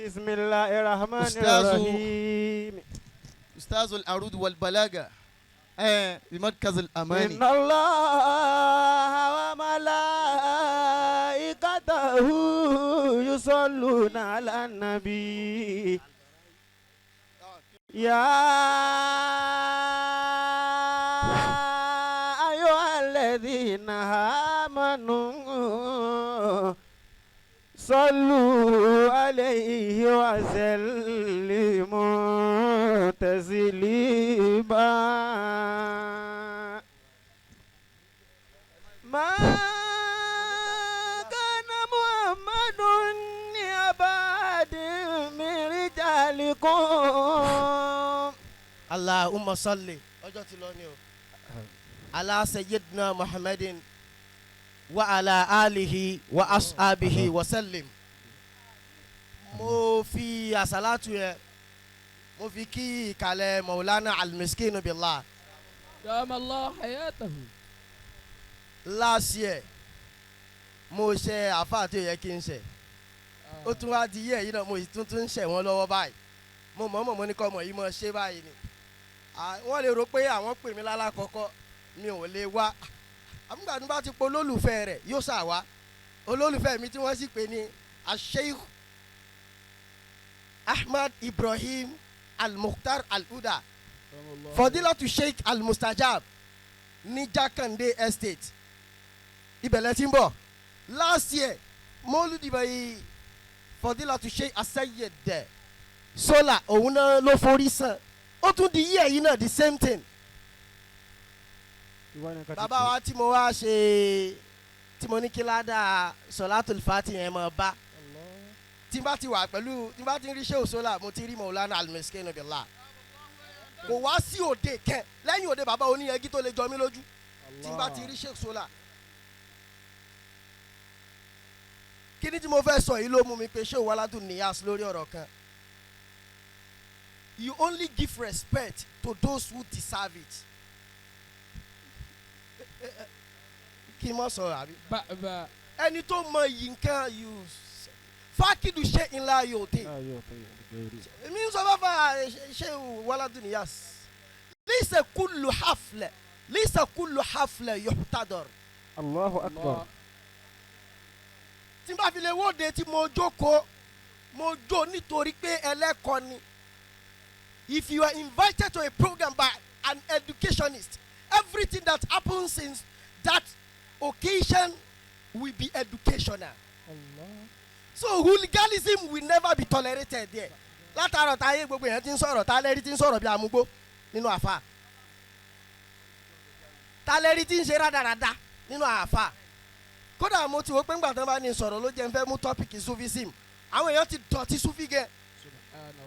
بسم الله الرحمن أستاذ. الرحيم. أستاذ العروض والبلاغة بمركز الأماني. إن الله وملائكته يصلون على النبي يا أيها الذين آمنوا صلوا عليه وسلموا تسليما. ما كان محمد أبا أحد من رجالكم. اللهم صل ọjọ́ ti lọ ni o على سيدنا محمد وعلى آله وأصحابه وسلم. Mo fi àsálàtù yẹn, mo fi kí ìkàlẹ̀ Maulana Almiskinu Billah. دام الله حياته. Last year mo ṣe àáfàá tí ó yẹ kí n ṣe, ó tún wá di yẹ́ yìí náà, mo sì tún ń ṣẹ̀ wọ́n lọ́wọ́ báyìí. Mo mọ̀ọ́mọ̀ mo ní kọ́ ọmọ yìí mọ̀ ṣe báyìí ni. Wọ́n lè rò pé àwọn pè mí lálákọ̀ọ́kọ́, mi ò lè wá. Àmúgbà tí wọ́n bá ti po olólùfẹ́ rẹ̀ yóò ṣà wá. Olólùfẹ́ mi tí wọ́n sì pè ní Asheikh Ahmad Ibrahim Al-Mukhtar Al-Huda, Fadilatu Sheikh Al-Mustajab ní Jakande Estate, ibẹ̀lẹ̀ tí ń bọ̀. Last year mọ́lúdì báyìí, Fadilatu Sheikh Asayed Sola, òun náà ló forí sàn. Ó tún di year yìí náà, the same thing. Bàbá wa tí mo wá ṣe tí mo ní kí ládàá Sọlátùl Fati yẹn mọ̀ bá tí n bá ti wà pẹ̀lú, tí n bá ti ń rí Sheikh Sola, mo ti rí Maulana Al-Miskinu Billah. Kò wá sí òde kẹ lẹ́yìn òde bàbá oníyanjú tó lè jọ mí lójú tí n bá ti rí Sheikh Sola. Kí ni tí mo fẹ́ sọ yìí ló mú mi pé Sheikh Waladu Niyas lórí ọ̀rọ̀ kan. You only give respect to those who deserve it. Kí n mọ̀ sọ̀rọ̀ àbí? Bàbá. Ẹni tó mọ iyì nǹkan, you fákìdù ṣe ńlá yóò dé. Èmi ń sọ fáfá Sheikh Waladu Niyas. Lisa kullu haflẹ̀, lisa kullu haflẹ̀ yuhtadar. Allahu akbar. Tí n bá fi lè wóde tí mo jókòó, mo jó nítorí pé ẹlẹ́kọ̀ọ́ ni. If you are invited to a program by an educationist, everything that happens in that occasion will be educational. So hooliganism will never be tolerated there. Látàárọ̀ táyé gbogbo èèyàn ti ń sọ̀rọ̀, tálẹ́rí ti ń sọ̀rọ̀ bí amúgbó nínú àfa, tálẹ́rí ti ń ṣe rádaràda nínú àfa. Kódà mo ti wo pé ńgbà tán bá ní sọ̀rọ̀ ló jẹ́ ń fẹ́ mú topic sufism. Àwọn èèyàn ti dọ̀tí sufi gẹ̀,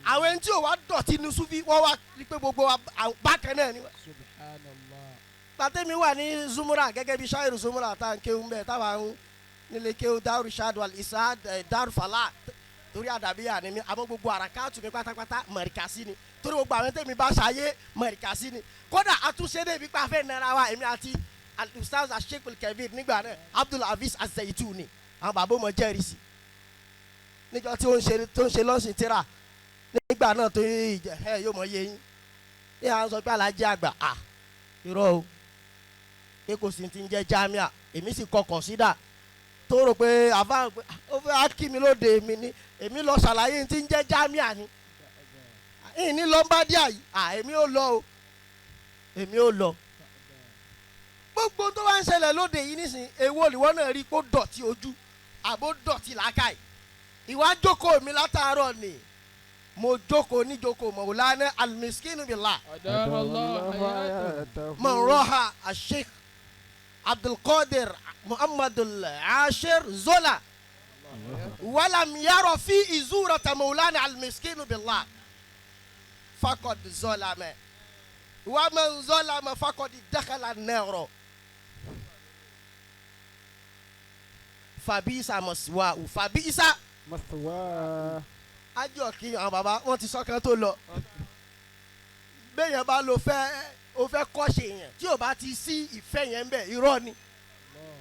àwọn ẹni tí ò wá dọ̀tí ní sufi, wọ́n wá rí pé gbogbo wa bákan náà ni. Pàtẹ́mi wà ní zumura gẹ́gẹ́ bí ṣáìrù zumura tá à ń kéwú mbẹ́, táwa ń nílé kéwú Daru Shadu Al-Isad, Daru Fala, torí àdàbíyà ni mi. Àmọ́ gbogbo àràkàtù mi pátápátá mọ̀ríkàsí ni, torí gbogbo àwọn tẹ̀mí bá ṣayé mọ̀ríkàsí ni. Kódà àtúnṣe débi pa fẹ́ nara wa, èmi àti Ustaz Sheikh Kabir nígbà náà, Abdul Hafiz Azeituni, àwọn bàbá ọmọ jẹ́rìí sí níjọ́ tí ó ń ṣe tó ń ṣe lọ́sìn tíra nígbà náà tó yẹ ìjẹ ẹ yóò mọ yé yín ní à ń sọ pé alájẹ àgbà à irọ́ o, pé kò sí ti ń jẹ́ jamia. Èmi sì kọ kọ̀sídà tó rò pé àfa ó fẹ́ á kí mi lóde mi ni èmi lọ ṣàlàyé ti ń jẹ́ jamia ni ìní lọ́mbádìá yìí à èmi ò lọ o, èmi ò lọ. Gbogbo tó bá ń ṣẹlẹ̀ lóde yìí nísìnyí, èwo ìwọ náà rí kó dọ̀tí ojú àbó dọ̀tí làákàyè? Ìwà jókòó mi látàárọ̀ ni mo jókòó níjókòó Maulana Al-Miskinu Billah. أدام الله حياته. Man raha Sheikh Abdulkadir Muhammadul Ashir Zola walam yara fi izurata Maulana Al-Miskinu Billah fakad zolama wa man zolama fakad dakhala an-nar fabisa maswa fabisa. Maswa. Ájọ kí àwọn bàbá wọn ti sọkàn tó lọ. Béèyàn bá lo fẹ́ o fẹ́ kọ́ṣe yẹn, tí o bá ti sí ìfẹ́ yẹn ń bẹ̀, irọ́ ni.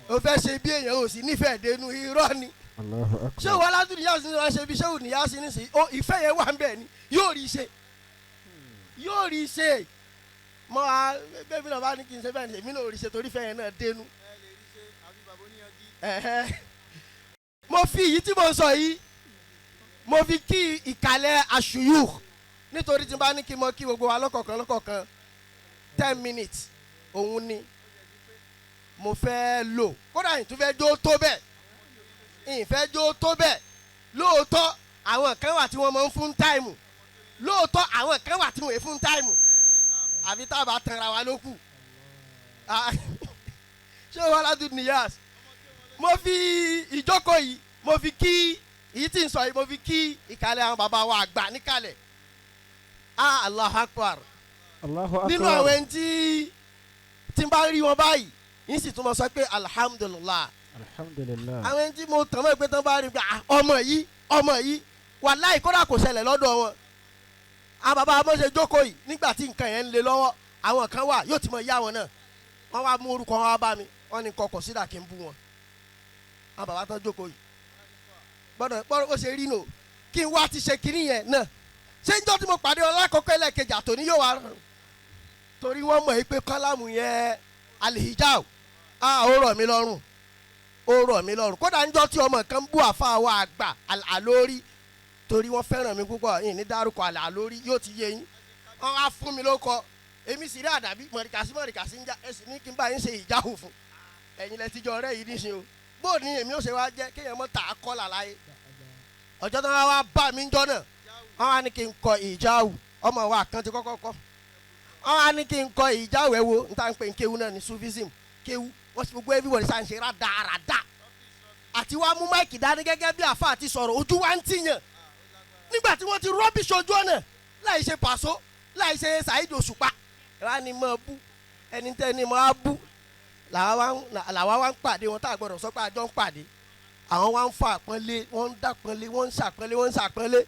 O fẹ́ ṣe bí èèyàn ò sí nífẹ̀ẹ́ dénú, irọ́ ni. Allahu akbar. Ṣé wàá ládùn níyàsí ni wọ́n ṣe bí ṣéwù níyàsí nísìnyí ó ìfẹ́ yẹn wà ń bẹ̀ ni yóò rí ṣe yóò rí ṣe mọ́ a bẹ́ẹ̀ mi náà bá ní kí n ṣe bẹ́ẹ̀ ni èmi náà ò rí ṣe torí ìfẹ́ yẹn náà dénú. Ẹ̀hẹ́. Mo fi èyí tí mo sọ yìí mo fi kí ìkàlẹ̀ àṣùyù nítorí tí n bá ní kí n mọ kí gbogbo wa lọ́kọ̀ọ̀kan lọ́kọ̀ọ̀kan 10 minutes òun ni mo fẹ́ lò. Kódà yìí tún fẹ́ jó tó bẹ́ẹ̀, ìfẹ́ jó tó bẹ́ẹ̀. Lóòótọ́ àwọn kan wà tí wọ́n máa ń fún time, lóòótọ́ àwọn kan wà tí wọ́n ń fún time, àfi tá a bá tanra wa ló kù. Ah, ṣé wàá ládùn níyàs. Mo fi ìjókòó yìí mo fi kí èyí tí ń sọ yìí, mo fi kí ìkàlẹ̀ àwọn bàbá wa àgbà níkàlẹ̀. Ah, Allahu Akbar. Allahu akbar. Nínú àwọn ẹni tí n bá rí wọn báyìí yín sì tún mọ sọ pé alhamdulilah. Alhamdulillah. Àwọn ẹni tí mo tàn mọ́ ìpè tán bá rí pé, ah, ọmọ yìí, ọmọ yìí, wàláì kódà kò ṣẹlẹ̀ lọ́dọ̀ wọn. Àwọn bàbá wa ṣe jókòó yìí nígbà tí nǹkan yẹn ń le lọ́wọ́, àwọn kan wà yóò ti mọ yá wọn náà, wọ́n wá mú orúkọ wọn wá bá mi, wọ́n ní kọkọ̀ sídà kí n bú wọn. Àwọn bàbá tán jókòó yìí gbọ́dọ̀ gbọ́dọ̀ ó ṣe rí nù kí n wá ti ṣe kinní yẹn náà. Ṣé ń jọ́ tí mo pàdé wọn lákòókò ẹlẹ́ẹ̀kejì àtòní yóò wá rọrùn torí wọ́n mọ̀ pé kọ́lámù yẹn alihijab, ah, ó rọ̀ mí lọ́rùn, ó rọ̀ mí lọ́rùn. Kódà ń jọ́ tí ọmọ kan bú àfa wa àgbà àlórí torí wọ́n fẹ́ràn mi púpọ̀ yìí ní dárúkọ àlórí yóò ti yé yín. Wọ́n wá fún mi lóko, èmi sì rí àdàbí mọ̀rìkàsí mọ̀rìkàsí ń já ẹ sì ní kí n bá yín ṣe ìjáhùn fún ẹ̀yin lẹ tíjọ ọ̀rẹ́ yìí níṣẹ́ o. Bó ní èmi ó ṣe wá jẹ́ kéèyàn mọ́ tà á kọ́ làláyé. Ọjọ́ tó wá wá bá mi ń jọ́ náà, wọ́n wá ní kí n kọ ìjáhùn. Ọmọ wa kan ti kọ́kọ́ kọ́, wọ́n wá ní kí n kọ ìjáhùn. Ẹ̀ wo n ta ń pè ń kéwu náà ní sufism kéwu wọ́n sì gbogbo everybody ṣáà ń ṣe rádaràda àti wá mú mic dání gẹ́gẹ́ bí àfa àti sọ̀rọ̀ ojú wa ń tìyàn nígbà tí wọ́n ti rubbish ojú ọ̀nà láì ṣe Pàṣọ, láì ṣe Saheed Òṣùpá. Wá ní mọ́ bú ẹni tẹ́ ni mọ́ á bú. Làwa wá ń pàdé wọn tá a gbọ́dọ̀ sọ pé àjọ ń pàdé. Àwọn wá ń fa àpọ́nlé, wọ́n ń dàpọ́nlé, wọ́n ń ṣàpọ́nlé, wọ́n ń ṣàpọ́nlé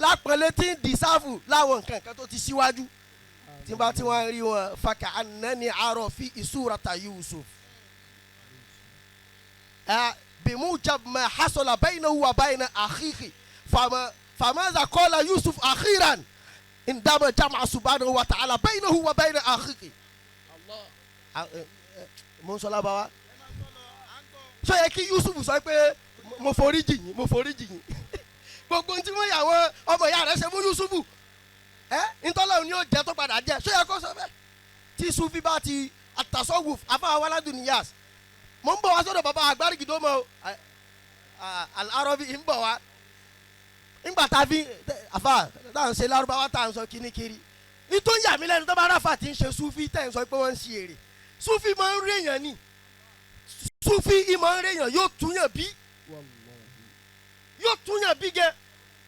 lápọ́nlé tí ń dìsáàfù láwọn nǹkan kan tó ti síwájú tí bá tí wọ́n rí wọn fàkà anani arọ fi ìsúrata Yusuf bimujab ma hasola baynahu wa bayna akhihi fama famaza qala Yusuf akhiran indama jama'a subhanahu wa ta'ala baynahu wa bayna akhihi. Mo ń sọ lábáwá sọ yẹ kí Yusuf sọ pé mo forí jì yín, mo forí jì yín. Gbogbo ohun tí wọ́n yà wọ́n ọmọ ìyá rẹ̀ ṣe fún Yusufu ẹ ntọ́lọ́run ni yóò jẹ́ tó padà jẹ́. Sọ yẹ kó sọ bẹ́ẹ̀ tí Sufi bá ti àtàsọ́wù afáwọn aládùn níyàs. Mo ń bọ̀ wá sọ́dọ̀ bàbá àgbárígidó mọ́ alárọ́bí ń bọ̀ wá ńgbà tá a fi àfa tá à ń ṣe lárúbáwá tá à ń sọ kíníkiri nítorí yà mí lẹ́nu tó bá ráfà tí ń ṣe Sufi tẹ̀ ń sọ pé wọ́n ń ṣe èrè. Sufi máa ń réyàn ni, Sufi máa ń réyàn, yóò túyàn bí yóò túyàn bí gẹ.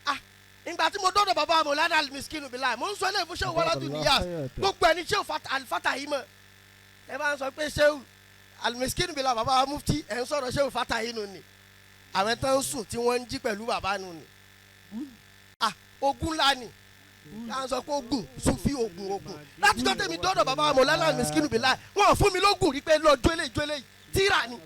Ah, ìgbà tí mo dọ́dọ̀ bàbá Mọ̀lánà Alimiskinu Bilai, mo ń sọ eléyìí fún Ṣéwù Wàládù Níyàs, gbogbo ẹni Ṣéwù Alifata yìí mọ̀. Ẹ bá ń sọ pé Ṣéwù Alimiskinu Bilai bàbá mufti, ẹ̀ ń sọ̀rọ̀ Ṣéwù Fata yìí nù ni àwọn tó ń sùn tí wọ́n ń jí pẹ̀lú bàbá nù ni. Ah, ogun ńlá ni à ń sọ pé ogun Sufi, ogun ogun. Látijọ́ tèmi dọ́dọ̀ bàbá Mọ̀lánà Alimiskinu Bilai, wọn ò fún mi lógún rí pé lọ jólè jólè tíra ni.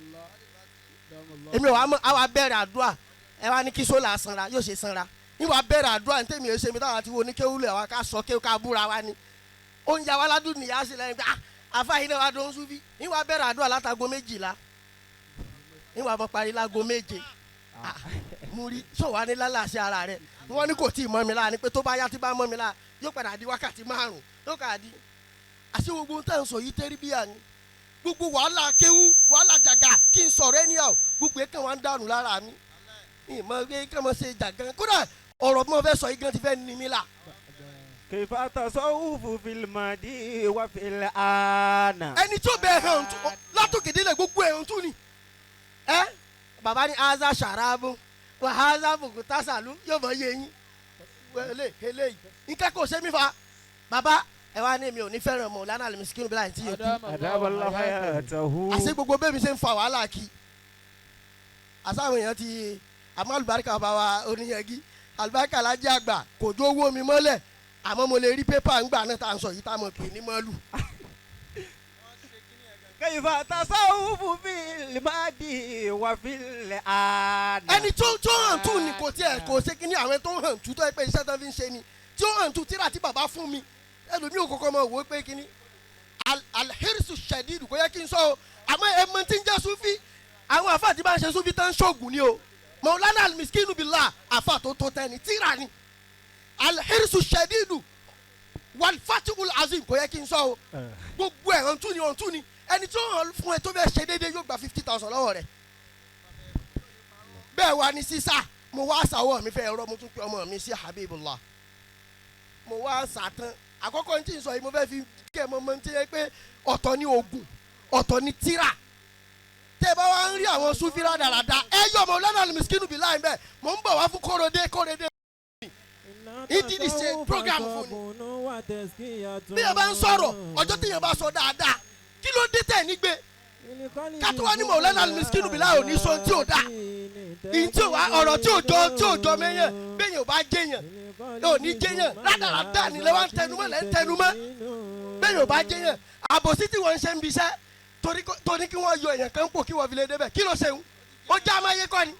Èmi ò wá mọ̀ àwa bẹ̀rẹ̀ àdúrà. Ẹ wá ní kí sólà sanra yóò ṣe sanra níwà bẹ̀rẹ̀ àdúrà ní tèmi ṣe mi táwọn àti wo ní kéwúlẹ̀ wa ká sọ kéwú ká búra wa ni oúnjẹ wa ládùn nìyá sí lẹ́yìn pé ah, àfa yìí náà wà dùn Sufi. Níwà bẹ̀rẹ̀ àdúrà látago 12, níwà bọ́ parí lágo 7. Ah, mo rí sọ wà ní lálàsí ara rẹ. Wọ́n ní kò tí ì mọ́ mi lára ni pé tó bá yá tí bá mọ́ mi lára yóò padà di wákàtí 5 yóò padà di àṣé. Gbogbo ohun tá à ń sọ yìí tẹ́ríbíà ni gbogbo wàhálà kéwú wàhálà jàgà kí n sọ̀rọ̀ ẹni àwọ̀ gbogbo ẹ̀ kàn wá ń dànù lára mi ìmọ̀ pé kí wọ́n ṣe jàgàn. Kódà ọ̀rọ̀ bí wọ́n fẹ́ sọ yìí gan ti fẹ́ ní mi là. كيف التصوف في الماضي وفي الآن. Ẹni tí ó bẹ hàn tún látòkè délẹ̀ gbogbo ẹ̀ hàn tún ni. Ẹ bàbá ní aza sàràbù wà aza bùkútà sàlù yóò mọ yé yín wẹlé eléyìí nǹkan kò ṣe mí fa bàbá ẹ wá ní mi ò ní fẹ́ràn mọ̀ lánàá lèmi sikinu bí láì tí yẹ kú. أدام الله حياته. Àṣé gbogbo bẹ́ẹ̀ mi ṣe ń fa wàhálà kí àṣà àwọn èèyàn ti àmọ́ àlùbáríkà bá wa oníyanjú àlùbáríkà lájẹ́ àgbà kò jó owó mi mọ́lẹ̀ àmọ́ mo lè rí pépà ńgbà náà tá à ń sọ yìí tá a mọ̀ pé ní mọ́lù. كيف تصوف في الماضي وفي الآن Ẹni tó hàn tún ni kò tiẹ̀ kò ṣe kí ni àwọn tó hàn tún tó ẹ pé iṣẹ́ tó fi ń ṣe ni tí ó hàn tún tíra tí bàbá fún mi ẹlòmíì ò kọ́kọ́ mọ̀ wò ó pé kí ni alhirisu shadid kò yẹ kí n sọ o, àmọ́ ẹ mọ tí ń jẹ́ sufi. Àwọn àfa tí bá ń ṣe sufi tán ṣoògùn ni o. Maulana almiskinu billah àfa tó tẹ́ni tíra ni alhirisu shadid walfatihul azim kò yẹ kí n sọ o. Gbogbo ẹ̀ ọ̀ntún ni ọ̀ntún ni ẹni tó hàn fún ẹ tó fẹ́ ṣe déédéé yóò gba 50,000 lọ́wọ́ rẹ̀. Bẹ́ẹ̀ wá ní sísá mo wá sàwọ́ mi fẹ́ rọ́, mo tún pe ọmọ mi sí Habibullah, mo wá sàtán. Àkọ́kọ́ ní tí n sọ yìí mo fẹ́ fi kẹ́ ẹ mọ́ mọ́ ti yẹ pé ọ̀tọ̀ ni oògùn, ọ̀tọ̀ ni tíra. Tẹ́ ẹ bá wá ń rí àwọn sufi rádaràda ẹ yọ ọmọ Maulana Al-Miskinu Billahi bẹ́ẹ̀. Mò ń bọ̀ wá fún kórede ìdí ṣe program fún ni. Bí ẹ bá ń sọ̀rọ̀ ọjọ́ tí yẹn bá sọ dáadáa kí ló dé tẹ̀ nígbé kátó wá ní Maulana Al-Miskinu Billahi ò ní sọ tí ò dáa ìyí tí ò wá ọ̀rọ̀ tí ò jọ tí ò jọ mẹ́yàn bẹ́yàn ò bá jẹ́yàn ò ní jẹ́yàn rádaràda ni lẹ́wọ̀n ń tẹnumọ́ lẹ́ ń tẹnumọ́ bẹ́yàn ò bá jẹ́yàn. Àbòsí tí wọ́n ń ṣe ń biṣẹ́ torí kí wọ́n yọ èèyàn kan pò kí wọ́n fi lè débẹ̀ kí ló ṣeun ó já amáyé kọ́ ni.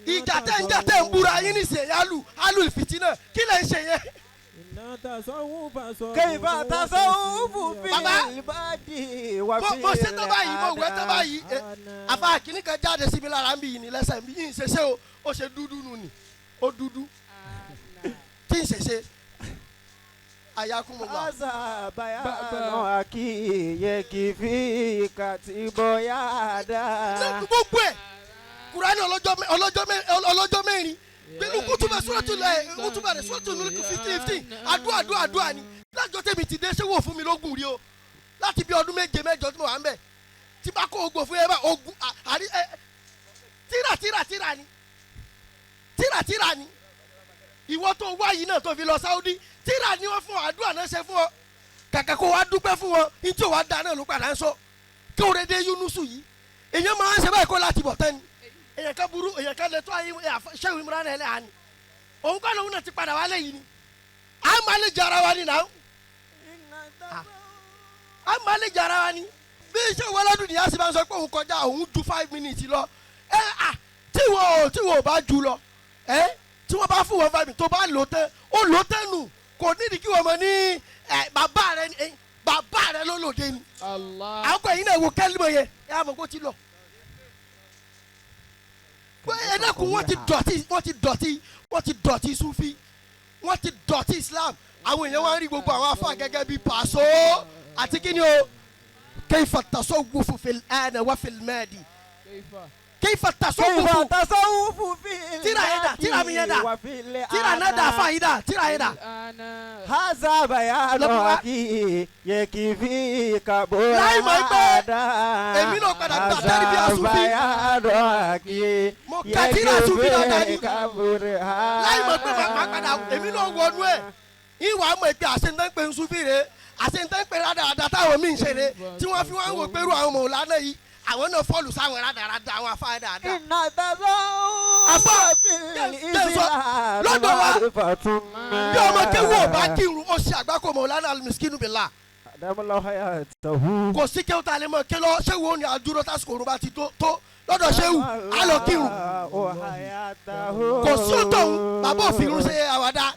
Ìjà tẹ́ ń jà tẹ́ ń búra yín ní ìsẹ̀yìn alu alu ìfìtínà kí lẹ́ ń ṣe yẹn. كيف تصوف في Baba, الماضي وفي mo ṣe tó báyìí mo wẹ́ tó báyìí àfa kìíní kan jáde síbi lára ń bí yìí ní lẹ́sẹ̀ ń bí yìí ń ṣe ṣe o, ó ṣe dúdú nù ni ó dúdú tí ń ṣe ṣe ayakumullah. هذا بيان حقيقي كتبويادا Gbogbo ẹ̀ Kùránì ọlọ́jọ́ mẹ́rin pẹ̀lú kútùbà suratul kútùbà rẹ̀ suratul Mulk 15:15 àdúrà àdúrà àdúrà ni. Lájọ tèmi ti dé ṣé wò fún mi lógún rí o láti bí ọdún 7 mẹ́jọ tí mo wà ń bẹ̀ tí bá kó ogun fún yẹn bá ogun àrí ẹ tíra tíra tíra ni tíra tíra ni ìwọ tó wá yìí náà tó fi lọ Saudi tíra ni wọ́n fún ọ, àdúrà náà ṣe fún ọ, kàkà kó wá dúpẹ́ fún wọn ní tí ò wá da náà ló padà ń sọ. Kí o rẹ dé Yunusu yìí èèyàn máa ń ṣe báyìí kó láti bọ̀ tán ni èèyàn kan burú èèyàn kan lè tó ayé Shehu Imran ẹlẹ́hà ni òun kọ́ lòun náà ti padà wálé yìí ni à ń máa lè jẹ ara wa ni náà à ń máa lè jẹ ara wa ni bí iṣẹ́ wọlọ́dún ni a sì máa ń sọ pé òun kọjá òun ju 5 minutes lọ ẹ à tí wọ́n ò bá ju lọ ẹ tí wọ́n bá fún wọn 5 minutes tó bá lò tán ó lò tán nù kò nídìí kí wọ́n mọ ní ẹ bàbá rẹ ni bàbá rẹ ló lòdì ni. Allah. Àwọn kò yín náà wo kẹ́límọ̀ yẹn ẹ á mọ̀ kó ti lọ. Ẹ dákun wọ́n ti dọ̀tí wọ́n ti dọ̀tí wọ́n ti dọ̀tí Sufi wọ́n ti dọ̀tí Islam. Àwọn èèyàn wá ń rí gbogbo àwọn afa gẹ́gẹ́ bíi Paso àti kí ni o. Kayfa tasawwufu fil ana wa fil madi. Kayfa. Kayfa tasawwufu. كيف تصوف في Tírà yẹn dà, tírà mi yẹn dà. الماضي وفي الآن Tírà náà dà afa yìí dà tírà yẹn dà. Ana. هذا بيان Lọ́pọ̀ wá. حقيقي Láì mọ̀ pé كبويادا èmi náà padà gbà tẹ́lifí Sufi. بيان حقيقي Mo ka tírà Sufi dáadáa ni. Láì mọ̀ pé màá padà èmi náà wọnú ẹ̀. Ìwà mọ̀ pé àṣetán pé ń Sufi rè àṣetán pé rádaràda táwọn míì ń ṣe rè tí wọ́n fi wá ń wò pé irú àwọn mọ̀ọ́lá yìí àwọn náà fọ́ọ̀lù sáwọn rádaràda àwọn afá dáadáa. إن تصوف Àfá, في jẹ́ sọ, الإسلام lọ́dọ̀ wa, معرفة bí ọmọ kéwú ò bá kírun ó ṣe àgbákò Maulana Al-Miskinu Billah. أدام الله حياته Kò sí kéwú tá a lè mọ̀ ké lọ ṣéwú ó ní àdúró tásìkò òrùn bá ti tó lọ́dọ̀ ṣéwú á lọ kírun. Kò sí òtọ̀hún bàbá òfin irun ṣe àwàdà.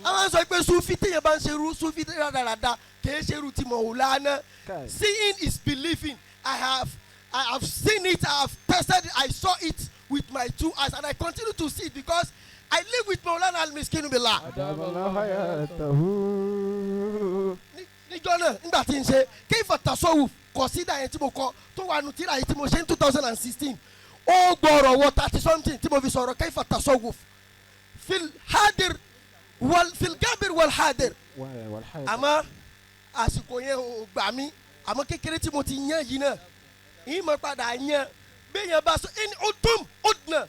A máa ń sọ pé Sufi téèyàn bá ń ṣe irú Sufi rádaràda kì í ṣe irú ti Maulana. Seeing is believing. I have seen it, I have tested it, I saw it with my 2 eyes, and I continue to see it because I live with Maulana Al-Miskinu Billah. أدام الله حياته Níjọ́ náà nígbà tí n ṣe Kayfa Tasawwuf kọ̀sídà yẹn tí mo kọ tó wà nù tíra yìí tí mo ṣe ní 2016 ó gbọ́rọ̀ wọ 30 something tí mo fi sọ̀rọ̀ Kayfa Tasawwuf fil hadir wal fil gabir wal hadir. Àmọ́ àsìkò yẹn ò gbà mí àmọ́ kékeré tí mo ti yàn yìí náà ìmọ̀ padà yàn bẹ́ẹ̀ yẹn bá sọ ẹni ó dùn ó dùn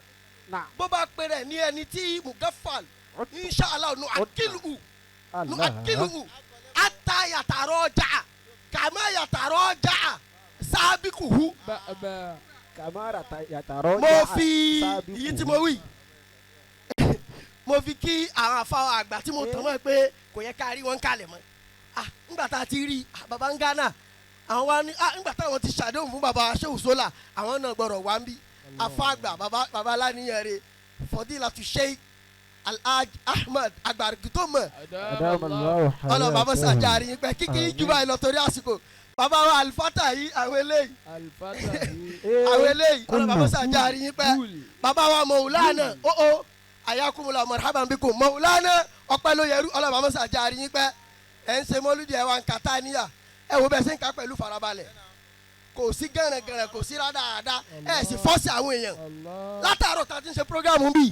bó bá pèrè ní ẹni tí mugafal inshallah nu akilu nu akilu ata yàtàrọ̀ ọjà kàmá yàtàrọ̀ ọjà sábìkùhù. Bàbá. Mo fi èyí tí mo wí mo fi kí àwọn afáwọn àgbà tí mo tàn mọ́ pé kò yẹ ká rí wọn kalẹ̀ mọ́. Ah, ńgbà tá a ti rí baba ń Ghana Àwọn wa ní ah nígbà táwọn ti ṣàdéhùn fún baba Shehu Sola, àwọn náà gbọ́dọ̀ wá ń bí. Afáàgbà baba baba aláníyàn rẹ̀ Fadilatu Sheikh Alhaj Ahmed Agbarigutomo. أدام الله Ọlọ́run bàbá حياته. sàjà rí yín pẹ́ kíkí yín jù báyìí lọ torí àsìkò. Bàbá wa Alifata yìí àwọn eléyìí àwọn eléyìí ọlọ́run bàbá sàjà rí yín pẹ́. Bàbá wa Maulana ó ayakumula marhaban bikum Maulana ọpẹ́ ló yẹrú ọlọ́run bàbá sàjà rí yín pẹ́. Ẹ̀ ń ṣe mọ́lúdì ẹ̀ wá ń kàtá níyà ẹ̀ wo bẹ́ẹ̀ ṣe ń kà pẹ̀lú farabalẹ̀ kò sí gẹ̀rẹ̀gẹ̀rẹ̀ kò sí rádaràda ẹ̀ sì fọ́ọ̀sì àwọn èèyàn látàárọ̀ tá a ti ń ṣe programu bíi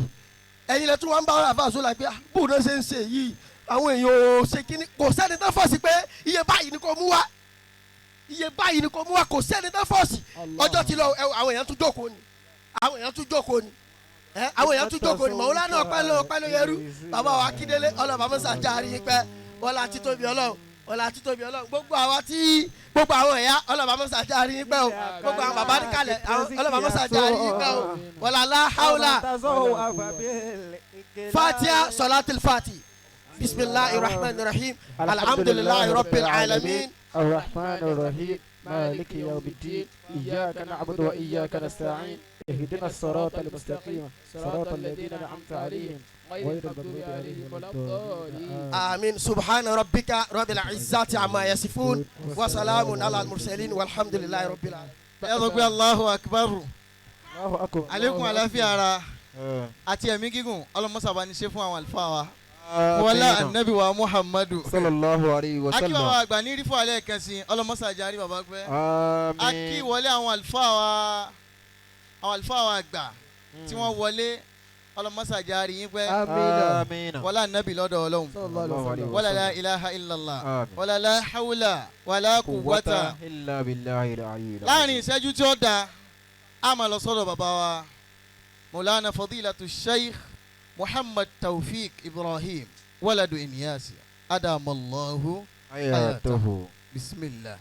ẹ̀yin lẹ tún wá ń bá àfa àṣọ la pé bó ló ṣe ń ṣe yìí àwọn èèyàn ò ṣe kíní kò sẹ́ni tán fọ́ọ̀sì pé iye báyìí ni kò mú wá iye báyìí ni kò mú wá kò sẹ́ni tán fọ́ọ̀sì ọjọ́ ti lọ ẹ, àwọn èèyàn tún jókòó ni àwọn èèyàn tún jókòó ni ẹ àwọn èèyàn tún jókòó ni Màwúlánà ọpẹ́ ló ọpẹ́ ló yẹrú bàbá wa Akíndélé ọlọ́ba mọ́sá járe yín pẹ́ wọlá títóbi Ọlọ́run wọlá títóbi Ọlọ́run gbogbo àwa tí gbogbo àwọn ẹ̀yà ọlọ́ba mọ́sá járe yín pẹ́ o gbogbo àwọn bàbá níkàlẹ̀ ọlọ́ba mọ́sá járe yín pẹ́ o wọlá láhàúlà Fatiha Salatul Fati bisimilahi rahman rahim alhamdulilayi rabbil alamin. الرحمن الرحيم مالك يوم الدين إياك نعبد وإياك نستعين اهدنا الصراط المستقيم صراط الذين أنعمت عليهم غير المغضوب عليهم ولا الضالين آمين سبحان ربك رب العزة عما يصفون وسلام على المرسلين والحمد لله رب العالمين. Ẹ sọ pé Allahu Akbar. الله أكبر. Àlékún àlàáfíà ara àti ẹ̀mí gígùn ọlọmọsàbá ní ṣe fún àwọn àlùfáà wa. Wọlá anabi wa Muhammadu. صلى الله عليه Akí bàbá وسلم. àgbà ní rí fún alẹ́ kan sí ọlọmọsàjà rí bàbá pẹ́. Akí آمين. wọlé àwọn àlùfáà wa àwọn àlùfáà wa àgbà tí wọ́n wọlé ọlọmọsàjà rí yín pẹ́. آمين. Wọlá anabi lọ́dọ̀ Ọlọ́run. الله عليه Wọlá la وسلم. ilaha illallah. آمين. Wọlá la hawla wàlá quwwata. قوة إلا بالله العلي العظيم. Láàrin ìṣẹ́jú tí ó da a máa lọ sọ́dọ̀ bàbá wa Maulana Fadilatu Sheikh Muhammad Taofik Ibrahim waladu Inyasi adamallahu حياته. bismillah.